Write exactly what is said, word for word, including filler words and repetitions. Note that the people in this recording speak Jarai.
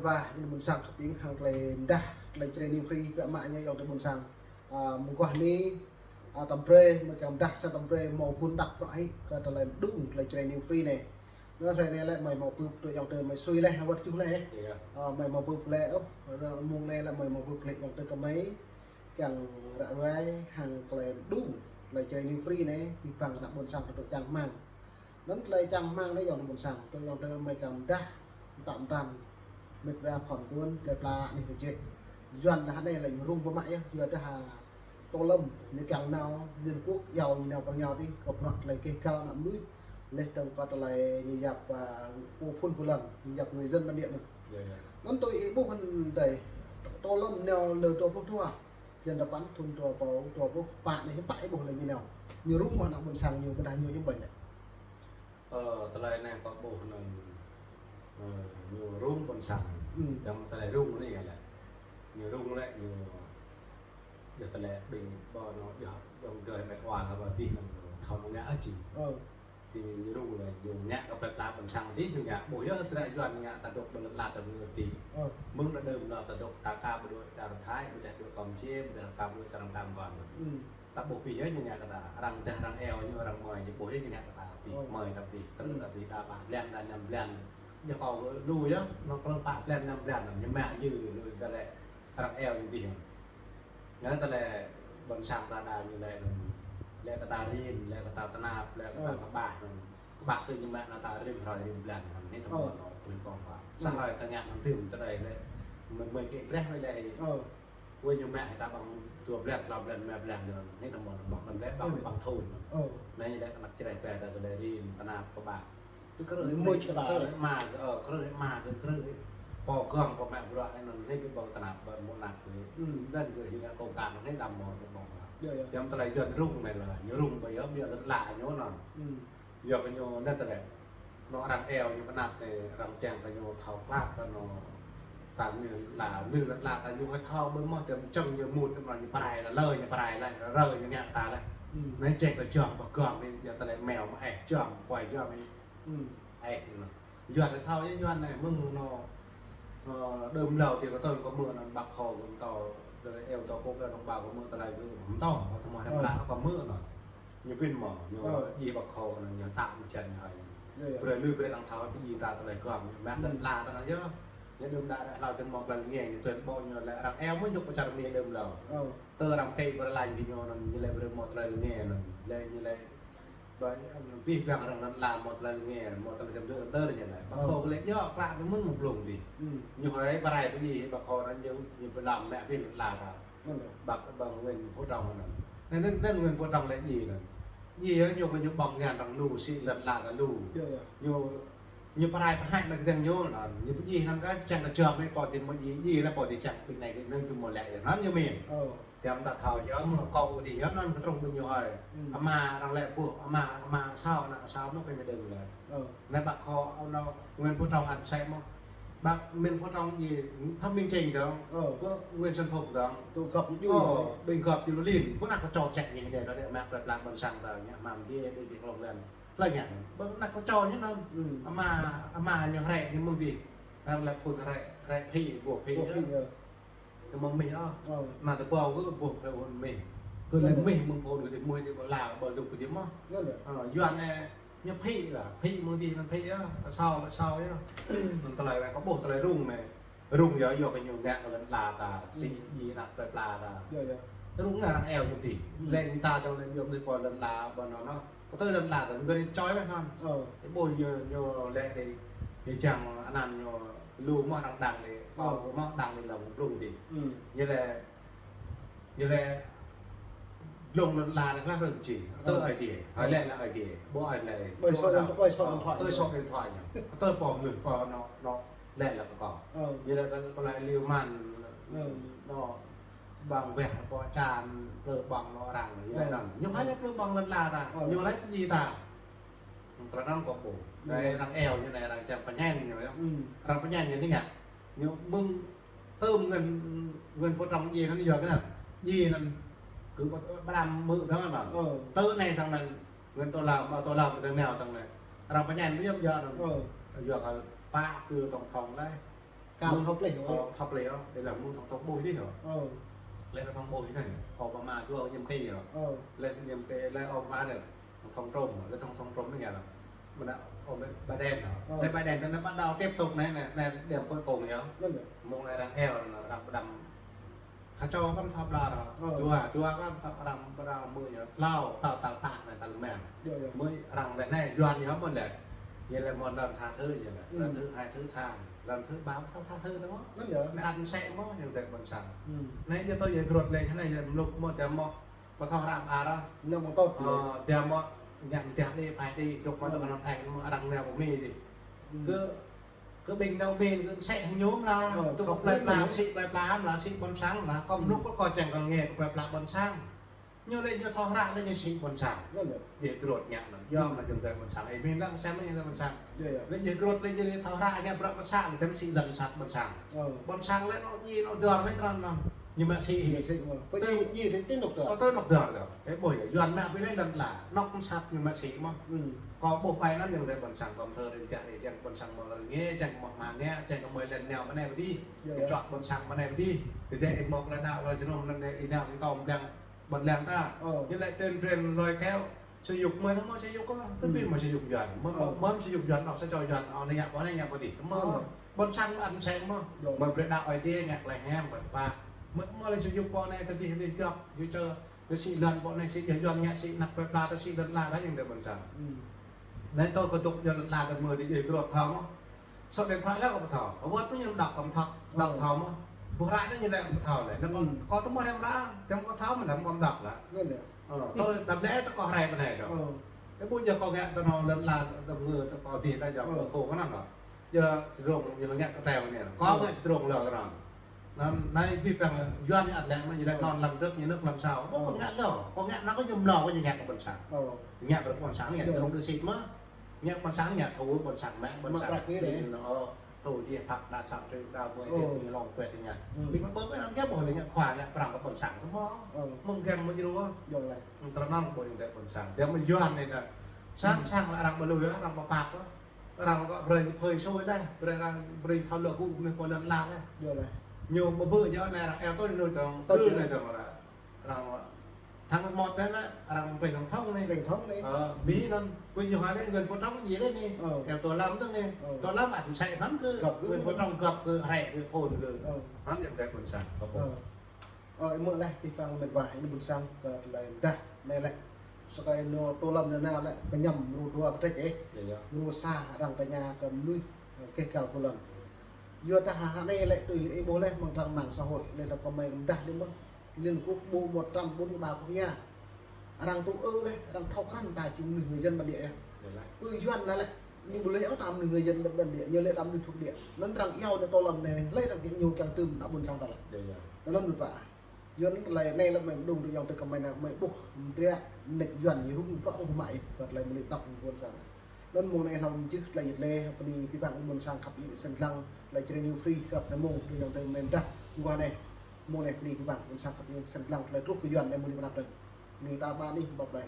Wah, anŭn ƀôn sang kơ ƀing hăng tơlơi mơdah, tơlơi Jrai New Free, biă mă ñu ayŏng adơi ƀôn sang. A, mơguah anai, a, tơm brơi, mơ̆ kơ mơdah sa tơm brơi, hmâo gun đăp prăk hĭ, kơ tơlơi mơđung, tơlơi Jrai New Free anai. Anŭn hrơi anai lĕ mơi hmâo bưp tui ayŏng adơi mơi sui leh, wơ̆t juh leh. Iya. A, mơi hmâo bưp leh, ôh, mơ̆ng anai lĕ mơi hmâo bưp leh ayŏng adơi kơ mơi. Kiăng ră ruai hăng tơlơi mơđung, tơlơi Jrai New Free anai, abih bang ană ƀôn sang tơdruă čang rơmang. Anŭn tơlơi čang rơmang anai ayŏng adơi ƀôn sang, tui ayŏng adơi mơi kơ mơdah, mơtam mơtam, mĕt wa khŏm tun, plơi pla anai kơ jĕ. Yuan dah anai lĕ ñu rŭng biă mă yơh, yua dah, a, Tô Lâm, ñu kiăng nao, Liên Quốc, iâu ñu nao pơ rơngiao adih, kơ bruă tơlơi keh găl ană mơnuih, leh dơ̆ng kơ tơlơi ñu yap, a, pô phun pô lăng, ñu yap người dân bản địa anŭn. Iya, iya. Anŭn tui ih ƀuh anŭn dơi, Tô Lâm nao lơ dua pluh dua. Blan dơpăn thŭn dua rơbâo dua pluh pă anai hiư̆m pă ih ƀuh lĕ ñu nao. Ñu rŭng mơ̆ ană ƀôn sang ñu, ƀôdah ñu hiư̆m pă lĕ? Ơ, tơlơi anai kâo ƀuh anŭn, ơ, ñu rŭng ƀôn sang. Hmm. Čang tơlơi rŭng anai lĕ. Ñu rŭng lĕ, ñu, yua tơlơi ƀing ƀô̆ anŭn, yua, yua tơlơi mĕt wa lah ƀô̆ adih anŭn, thâo anŭn ngă či. Ơ. Ti ñu rŭng lĕ, ñu ngă kơ plơi pla ƀôn sang adih, ñu ngă ƀuh yơh, tơlơi Yuan ngă ta dŏ ƀơi lŏn tơnah ñu adih. Ơ. Mơ̆ng đưm anŭn ta dŏ ta ka ƀu dŏ čar Thái, ƀôdah dŏ Kampuchia, ƀôdah ka ƀu dŏ čar Tam Kon. Hmm. Ta ƀuh abih yơh ñu ngă kơ ta, arăng dah arăng iâu ñu, arăng mơi ñu ƀuh yơh ñu ngă kơ ta abih, ơ, mơi ta abih, kơ, hmm, ta abih đa pă blan, đa năm blan. Yua kâo lu yơh, anŭn kơ pă blan năm blan, ñu mă yơh, lu ta lĕ. Arăng iâu ñu adih. Anŭn tơlơi ƀôn sang ta đa ñu lĕ, lĕ kơ ta rin, lĕ kơ ta tơnap, lĕ kơ ta, ơ, kơƀah anŭn. Kơƀah kơ ñu mă anŭn ta rin hrơi rin blan anŭn, anai tơmơ̆n, ơ, anŭn prin pong ƀă. Sa, ơ, hrơi ta ngă anŭn tơm tơlơi lĕ, mơi, mơi kơ brơi lĕ. Ơ. Wơ̆t ñu mă ta ƀăng dua blan, klâo blan, rơma blan anŭn, anai tơmơ̆n anŭn ƀăng lĕ, ƀăng, ơ, ƀăng thun. Ơ. Anai ñu lĕ kơ ană Jrai pơ ta kơ lĕ rin, tơnap, kơƀah. Kơ krư̆, mơ̆ hĭ, čơkă, krư̆ hĭ ama, ơ, krư̆ hĭ ama, kơ krư̆ hĭ pô gong, pô mă bruă, anŭn anai kơ ƀâo tơnap, ƀâo mơ̆ anăp kơ. Hmm. Anŭn kơ hĭ ngă kông kan, anai đăm mơ̆ kơ ƀâo. Iya, iya. Čang tơlơi Yuan rŭng anai lah, ñu rŭng ƀơi yơh, ƀiă lŏn tơnah ñu anŭn. Hmm. Yua kơ ñu anŭn tơlơi. Anŭn arăng iâu ñu pơanăp tơ, arăng čang kơ ñu thâo klă kơ anŭn. Ta mơnuih lŏn tơnah, mơnuih lŏn tơnah ta ñu hơi thâo ƀơi mơ̆ tơm čang ñu mŭt tơm anŭn ñu pơrai lah, lơi ñu pơrai lah, rơ ñu ngă ta lah. Hmm. Anai čang kơ čang ƀơi gong anai, yua tơlơi meo mơ̆ eh čang, kuai čang anai. Hmm. Eh, anŭn. Yuan thâo yơh, Yuan anai mơ̆ng anŭn, ơ, đưm hlâo adih kâo tơl kâo hmư̆ anŭn Bác Hồ kâo pơtô, tơlơi iâu pơtô kơ anŭn Bác Hồ kâo hmư̆ tơlơi kâo pơtô, kâo tơma, ơ, hrăm hră kâo hmư̆ anŭn. Ñu pĭn mơ̆, ñu, ơ, djai Bác Hồ anŭn, ñu tap mơčen hơi. Iya, iya. Brơi lui brơi arăng thâo pơdjai ta tơlơi gong, ñu mă, hmm, lŏn tơnah ta anŭn yơh. Ñu đưm đă đă hlâo tơl mơ̆ tơlơi ngă, ñu tui ƀô̆ ñu lĕ arăng iâu mơ̆ ñu pơčar mơ̆ đưm hlâo. Ơ. Tơ arăng pĕ brơi lanh kơ ñu anŭn, ñu lĕ brơi mơ̆ tơlơi ngă anŭn, lĕ ñu lĕ Ƀơi, abih bang arăng lŏn tơnah mơ̆ tơlơi ngă, mơ̆ tơlơi čăm dơ̆ đơ̆ ñu lĕ. Bác Hồ lĕ yơh, klă mơ̆n mơ̆ng blung adih. Ñu hơi pơrai pơdjai, Bác Hồ anŭn ñu, ñu pơlăm mă abih lŏn tơnah ta. Bác, bác Nguyễn Phú Trọng anŭn. Anŭn, anŭn, anŭn Nguyễn Phú Trọng lĕ djai anŭn. Djai yơh ñu kơ ñu ƀơ̆ng ngăn arăng lu sĭ lŏn tơnah ta lu. Ñu, ñu pơrai pơhač mă kơdơ̆ng ñu anŭn. Ñu pơdjai anŭn kơ čang kơ čang mơ̆ pô adih mơ̆ djai, djai lĕ pô adih čang ƀing anai ƀing anŭn kơ mơ̆ lĕ anŭn ñu mĭn. Tơm ta thâo yơh, mơ̆ kâo adih yơh anŭn kơ truh ƀing ñu hơi. Ama arăng lĕ ƀuh, ama, ama asâo, ană asâo mơ̆ pơmĭn đơ̆ng lĕ. Anai Bác Hồ, anŭn Nguyễn Phú Trọng ăn sĕ mơ̆. Bác Nguyễn Phú Trọng djai Phạm Minh Chính dơ̆ng. Bác Nguyễn Xuân Phúc dơ̆ng. Tơl gơ̆p ñu djai. Ƀing gơ̆p ñu lu lin. Bơ anăp kơ čô čĕk ñu anai, ră anai mă plơi pla ƀôn sang ta, ñu mă djai, djai, djai klŏng lĕ. Lơi ngă. Bơ anăp kơ čô ñu anŭn. Ama, ama ñu hrĕ ñu mơ̆ng adih. Arăng lĕ phun hrĕ, hrĕ phĭ, ƀuh phĭ. Ƀuh phĭ, ơ. Tơ mơ̆ng mih ôh. Anŭn tơƀâo kơ ƀuh phĭ mơ̆ng mih. Kơ lĕ mih mơ̆ng phun kơ adih mơ̆ adih ƀu la ƀu dŏ kơ adih mơ̆. Ơ, Yuan anai ñu phĭ lah, phĭ mơ̆ng adih anŭn phĭ yơh, asâo lah asâo yơh. Anŭn tơlơi anai kâo ƀuh tơlơi rŭng anai. Rŭng yơh, yua kơ ñu ngă kơ lŏn tơnah ta, sĭ djai anăp plơi pla ta. Rŭng anai arăng iâu ñu adih. Lĕ ñu ta čang lĕ yua mơ̆ adih pô lŏn tơnah ƀơi anŭn anŭn. Kơ tơlơi lŏn tơnah ta, mơ̆ng adih čoi lĕ anŭn. Ơ. Ƀuh ñu, ñu lĕ adih, ñu čang anăn ñu lu mơ̆ arăng đang adih, ơ, kơ mơ̆ đang adih lŏn blung adih. Ñu lĕ, ñu lĕ glông lŏn tơnah lĕ hla rơ̆ng či. Tơ Ơi Adai, hơi lĕ lĕ Ơi Adai. Ƀu ai lĕ. Ƀơi số điện thoại, ƀơi số điện thoại ñu. Tơ pô mơnuih pô anŭn, anŭn lĕ lĕ kơ kâo. Ñu lĕ kơ, kơ lĕ liu mơ̆n, anŭn, ƀơ̆ng weh, ƀơ̆ng čan, plư ƀơ̆ng anŭn arăng, ñu lĕ anŭn. Ñu hơi lĕ plư ƀơ̆ng lŏn tơnah ta, ñu lĕ djai ta. Tơlơi anŭn kâo ƀuh. Anai arăng iâu ñu anai arăng čang pơñen ñu yơh. Arăng pơñen ñu anai ngă. Ñu mơ̆ng tơm Nguyễn, Nguyễn Phú Trọng djai anŭn yua kơ anŭn. Djai anŭn kơ ƀă-, ƀă đăm mơ̆ dơ̆ng anŭn. Tơ anai tơ̆ng anŭn Nguyễn Tô Lâm, ƀă Tô Lâm tơ̆ng nao tơ̆ng anŭn. Arăng pơñen ƀu djơ̆ anŭn. Yua kơ pă kơ tổng thống lĕ. Kâo thâo plih, ơ, thâo plih, ơ, đây là mơ̆ng thông, thông bôi đi hả? Ơ. Lĕ thông bôi này, Obama jua nhiệm kỳ hả? Ơ. Lĕ nhiệm kỳ, lĕ Obama này, thông trùm, lĕ thông, thông trùm mới nghe là. Mình đã, ơ, Biden hả? Ơ. Lĕ Biden nó bắt đầu tiếp tục này, này, này, điểm cuối cùng hả? Mơ̆ng này đang eo, nó đang, đang Kơ čô kăm thâo ƀlŏr, ơ, dua, dua kăm thâo arăng, arăng mơ̆ ñu, tlâo, tlâo tal pă anai tal rơma. Mơ̆ arăng lĕ anai, Yuan ñu mơ̆n lĕ. Ñu lĕ mơ̆n lần tha thứ ñu lĕ. Lần thứ hai thứ tha, lần thứ ba kăm thâo tha thứ tơ mơ̆. Anai ăt mơsĕ mơ̆, ñu tĕ ƀôn sang. Anai ñu tơ yơh grot lĕ, anai ñu lĕ mluk mơ̆, tơdah mơ̆, ƀu thâo hrăm ôh. Ñu mơ̆ tơ̆t, ơ, tơdah mơ̆, ngă tơdah đi, phải đi, dŏ mơ̆ tơ anŭn ai, mơ̆ arăng nao ƀu mĭn đi. Kơ Kơ ƀing nao ƀing kơ mơsĕ hăng ñu mơ̆n lah. Ơ, tŭ kơ plơi pla, sĭ plơi pla mơ̆n lah, sĭ ƀôn sang mơ̆n lah. Kơ mluk kơ čang kơ ngă kơ plơi pla ƀôn sang. Ñu lĕ ñu thâo hră lĕ ñu sĭ ƀôn sang. Yơh grot ngă anŭn. Yua mơ̆ ñu tĕ ƀôn sang. Ê, ƀing lăng sem lĕ ñu tĕ ƀôn sang. Lĕ ñu grot lĕ ñu thâo hră ngă bruă kơ sang, tĕm sĭ lŏn sat ƀôn sang. Ƀôn sang lĕ anŏ djai anŏ dơr lĕ trăn anŭn. Ñu mă sĭ. Ñu mă sĭ mơ̆. Pơ ñu djai tĕ, tĕ anŏ dơr. Ơ, tĕ anŏ dơr. Ê, ƀuh yơh, Yuan mă ƀu lĕ lŏn la. Anŏ sat ñu mă sĭ mơ̆. Kơ ƀuh ƀai anŭn ñu tĕ ƀôn sang kơ thơ đen tiah đen jang ƀôn sang mơ̆ lŏn ngă, jang mơ̆ mă ngă, jang kơ mơ̆ lĕ nao mơ̆ anai ƀu dih. Yơh, yơh. Čuă ƀôn sang mơ̆ anai ƀu dih. Tơdah ih mơ̆ lĕ nao lĕ jơnum anŭn đe ih nao ih tơm lăng ƀôn lăng ta. Ơ. Ñu lĕ tren tren lôi kéo. Sử dụng mơ̆ tơ mơ̆ sử dụng kơ. Tơ ƀing mơ̆ sử dụng Yuan. Mơ̆, mơ̆, mơ̆ sử dụng Yuan, anŏ sa čô Yuan, anŏ anai ngă ƀôn anai ngă ƀu dih. Mơ̆. Ƀôn sang mơ̆ ăt mơsĕ mơ̆. Yơh. Mơ̆ brơi đaŏ ai tiê ngă klei hiam ƀơi tơpă. Mơ̆ tơ mơ̆ lĕ sử dụng ƀôn anai tơdih anai jŏk. Ñu čơ Ñu sĭ lŏn ƀôn anai sĭ yơh Yuan ngă sĭ anăp plơi pla ta sĭ lŏn la ta jing tĕ ƀôn sang. Anai tơ kơ tŭk yơh lŏn la ta mơ̆ tơdih grot thâo mơ̆. Số điện thoại lĕ kơ ƀu thâo. Word mơ̆ ñu đŏk kơ ƀu thâo, đŏk thâo mơ̆. Ƀuh hră anai ñu lĕ kơ ƀu thâo lĕ. Anai kơ, kơ tơ mơ̆ răm ră, tơm kơ thâo mơ̆ lĕ kơ đŏk lĕ. Ơ, tơ đăm lĕ tơ kơ hră ƀôn anai tơ. Ê, ƀuh yơh kơ ngă tơ anŏ lŏn la tơ mơ̆ tơ kơ dih ta jŏk kơ khô kơ anŭn lŏ. Yơh, či rông, yơh ngă kơ teo anai. Kơ ngă či rông lơ kơ anŭn. Anŭn, anai ƀing păng Yuan ñu ăt lĕ mơ̆, ñu lĕ anŭn lăm drơk, ñu nơ̆k lăm sao. Ƀu kơ ngă lơ, kơ ngă anŭn kơ ñu mlâo kơ ñu ngă kơ ƀôn sang. Ngă kơ ƀôn sang, ngă kơ rông đơ sĭt mơ̆. Ngă ƀôn sang, ngă thâo ƀôn sang mă, ƀôn sang. Mă prăk kơ anai. Thâo dih phak đa sang trư, đa ƀơi trư, ñu lŏng kuet ñu. Ƀing mơ̆ ƀơi anŭn kơ ƀuh lĕ ngă khua, ngă prang kơ ƀôn sang. Tơ mơ̆. Mơ̆ng găng mơ̆ jrua. Yơh lĕ. Trăn anŭn ƀơi tĕ ƀôn sang. Tơdah mơ̆ Yuan anai ta. Sang sang lĕ arăng ƀu lui, arăng ƀu pap. Arăng kơ brơi phơi sôi lĕ, brơi arăng brơi thâo lŏ gŭ mơ̆ pơ lŏn la lĕ. Yơh lĕ. Ñu ƀu ƀuh yơh anai arăng eo tui anai tơ̆ng, tui anai tơ̆ng lĕ. Arăng thăng một tĕ lĕ, arăng brơi tổng thống anai. Tổng thống anai. Ơ, Mỹ anŭn, ƀơi ñu hă anai, Nguyễn Phú Trọng djai lĕ anai. Eo tô lăm tơ̆ng anai. Tô lăm ăt mơsĕ anŭn kơ. Găp kơ. Nguyễn Phú Trọng găp kơ, hrĕ kơ, phôn kơ. Anŭn yơh tĕ ƀôn sang. Ơ, ih mơ̆ lĕ, ƀing păng mĕt wa, anai ƀôn sang kơ tơlơi dah, anai lĕ. Sơkai anŏ tô lăm anai nao lĕ, kơñăm mrô dua kơ trĕč ĕh. Yơh, yơh. Mrô sa arăng tơña kơ mơnuih, ơ, kơ kâo tô lăm. Yua dah hă anai lĕ tui lĕ ih ƀuh lĕ, mơ̆ng trang mạng xã hội, lĕ tơpă kơ mơi đah lĕ mơ̆. Liên Quốc ƀu một trăm bốn mươi ba quốc gia. Arăng tŭ ư lĕ, arăng thâo krăn ta jing mơnuih người dân bản địa yơh. Yơh lĕ. Ư Yuan lĕ lĕ. Ñu ƀu lĕ ôh ta mơnuih người dân bản địa, ñu lĕ ta mơnuih thuộc địa. Anŭn arăng iâu anai tô lăm anai, lĕ arăng kơ ñu kiăng tơm ta ƀôn sang ta lĕ. Yơh, yơh. Anŭn mơ̆ pă. Yuan tơlơi anai lĕ mơi mơđung tui yơh tơ kơ mơi nao mơi ƀuh, mdră, net Yuan ñu hŭng prŏng hŭng mă ih, kơ tơlơi mơi lĕ dŏ ƀôn sang. Anŭn mơ̆ng anai hlâo mơ̆ng jưh tơlơi yit lĕ, pơ anai ƀing păng ƀôn sang khăp ih sĭt lăng, tơlơi Jrai News Free, krăp anai mơ̆ng, tui yơh tơ mơi dah, mơ̆ng anai. Mơ̆ng anai pơ anai ƀing păng ƀôn sang khăp ih sĭt lăng, tơlơi truh kơ Yuan anai mơ̆ng anai pơ anăp tơ̆ng. Anai ta ƀă anai, bye bye.